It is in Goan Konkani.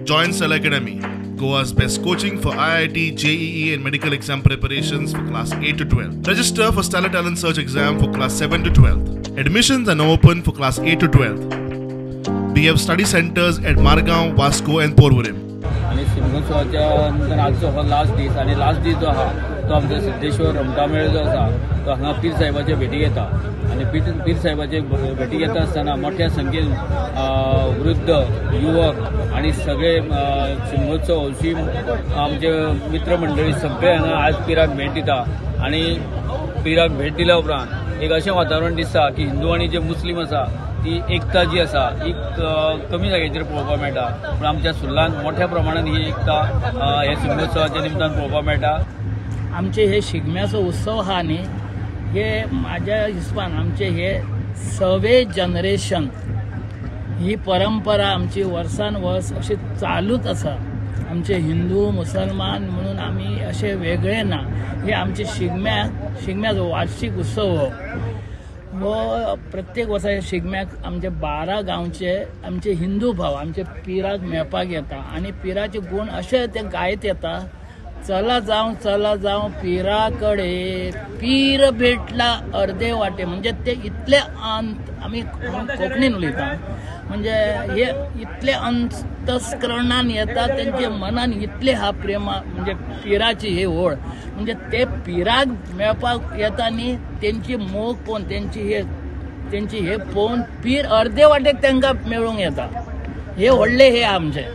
Join Stellar Academy, Goa's best coaching for IIT, JEE and medical exam preparations for class 8 to 12. Register for Stellar Talent Search exam for class 7 to 12. Admissions are now open for class 8 to 12. We have study centers at Margao, Vasco and Porvorim. आनी शिमगोत्सवाच्या नंतर आजचो हो लास्ट दीस आनी लास्ट दीस जो आहा तो आमचो सिद्धेश्वर रमटामेळ जो आसा तो हांगा पीर साहेबाचे भेटी घेता आनी पीर साहेबाचे भेटी घेता आसतना मोठ्या संख्येन वृद्ध युवक आनी सगळे शिमगोत्सव हौशी आमचे मित्रमंडळी सगळे हांगा आज पिराक भेट दिता आनी पिराक भेट दिल्या उपरांत एक अशें वातावरण दिसता की हिंदू आनी जे मुस्लीम आसा ती एकता जी आसा ही कमी जाग्याचेर पळोवपाक मेळटा, पूण आमच्या सुर्लान मोठ्या प्रमाणान ही एकता ह्या शिमगोत्सवाच्या निमतान पळोवपाक मेळटा. आमचे हे शिगम्याचो उत्सव आहा न्ही, हे म्हाज्या हिसपान आमचे हे सवे जनरेशन ही परंपरा आमची वर्सान वर्स अशी चालूच आसा. आमचे हिंदू मुसलमान म्हणून आमी अशे वेगळे ना. हे आमचे शिगम्याचो वार्षिक उत्सव हो हो प्रत्येक वर्सा शिगम्याक आमचे 12 गांवचे आमचे हिंदू भाव आमचे पिराक मेळपाक येता आनी पिराचे गुण अशे ते गायत येता. चला जावं चला जावं पिरा कडे, पीर भेटला अर्दे वाटे. म्हणजे ते इतले अंत आमी कोंकणीन उलयता, म्हणजे हे इतले अंतस्करणान येता, तेंचे मनान इतले हा प्रेमा म्हणजे पिराची ही ओढ, म्हणजे ते पिराक मेळपाक येता न्ही, तेंची मोग पळोवन तेंची हे पळोवन पीर अर्दे वाटेक तांकां मेळूंक येता. हे व्हडले हे आमचे.